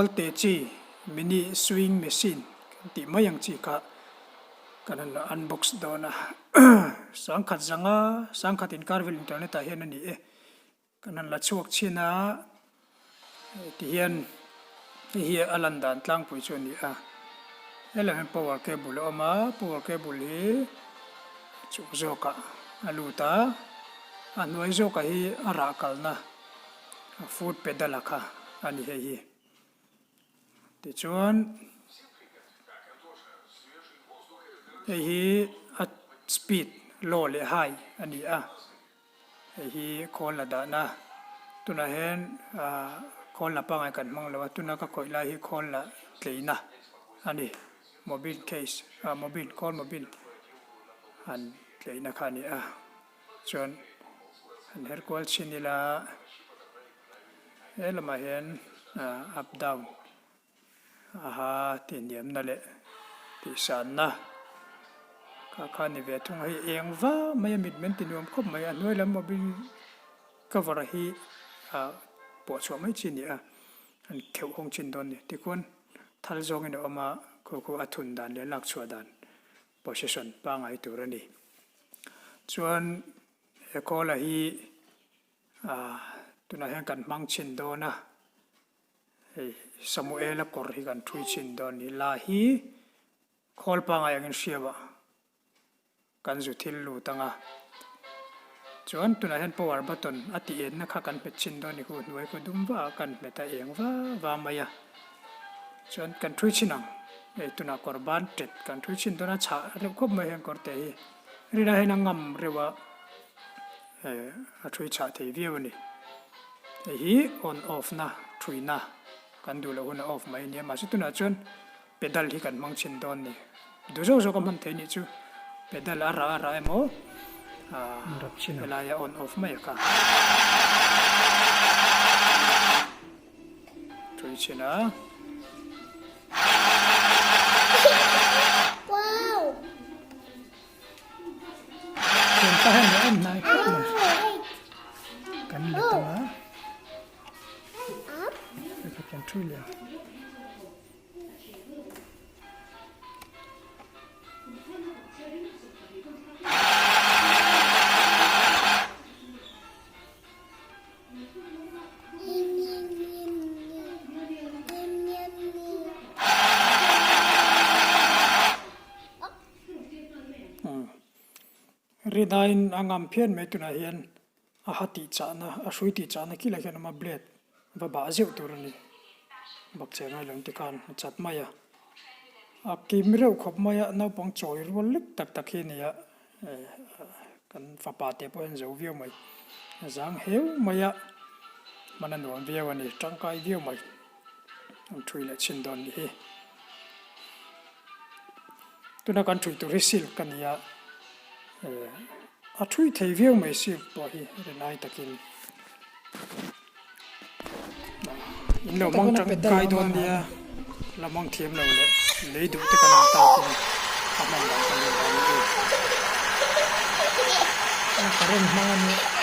Khawl te chi mini sewing machine kan tih mai ang chi kha kan han unbox dawn a. Sangkhat zanga sangkhat inkar vel internet ah hian a ni e. Kan han la chhuak chhin a, tihian hei hi a lan dan tlangpui chu a ni a. Helaiah hian power cable a awm a, power cable hi chuk zawkah a lut a, a hnuai zawkah hi a rah kalna foot pedal a kha a ni hei hi. Tichuan hei hi a speed low leh high a ni a. Hei hi khawl la dahna tunah hian ahh khawl la pangngai kan hmang lo a tuna ka khawih lai hi khawl la tleina a ni mobile case ah mobile khawl mobile han tleina kha a ni a chuan han her kual chhin ila he lamah hian ah up down. Aha tihniamna leh tihsanna kha kha ni ve thung a, hei eng va mai a mit min ti nuam khawp mai a, hnuai lam mobile cover hi ah pawh chhuah mai chi a ni a, an kheuh hawng chin dawn a ni. Tikhuan thal zawngin a awm a, khu khu a thun dan leh lak chhuah dan position pangngai tur a ni. Chuan he kawla hi ah tunah hian kan hmang chhin dawn a. Hei Samuela kawr hi kan thui chhin dawn ni. La hi khawl pangai angin hriau ah kan zu thil lut ang a. Chuan tunah hian power button a tih enna kha kan hmet chhin dawn ni khu hnuai khaw dum va ah kan hmet a eng va va mai a. Chuan kan thui chhin ang. Hei tunah kawr ban tet kan thui chhin dawn a chhah reuh khawp mai hian kawr te hi rinah hian a ngam reuh a. A thui chhah thei viau a ni. Hei hi on off na thuina kan duh loh hun a off mai a nia mahse tunah chuan pedal hi kan hmang chhin dawn ni. Duh zawk zawk a hman thei nih chu pedal a rah a rah emaw helaia on off mai a kha. Tui chhin a. Thianpa hian a en hnai khawp mai. Kan let ang a. Hei kha kan thui leh ang. Rinaiin a ngam phian mai tunah hian a ha tih chahna a hrui tih chahna kilah hian a awm a blade va bah zeuh tur a ni bakcheh ngai lo ti khan a chat mai a a kim reuh khawp mai a naupang chawi rual lek tak tak hi a ni a kan fapa te pawh hian zo viau mai a zang heu mai a hman a nuam viau a ni tangkai viau mai an thui leh chhin dawn nih hi. Tuna kan thui tur hi silk a ni a, a thui thei viau mai silk pawh hi rinai takin in lo hmang tangkai dawn nia, la hmang thiam lo leh lei duh te kan awm takin a hman dan kan rawn dah ni e. Current hmang a nia.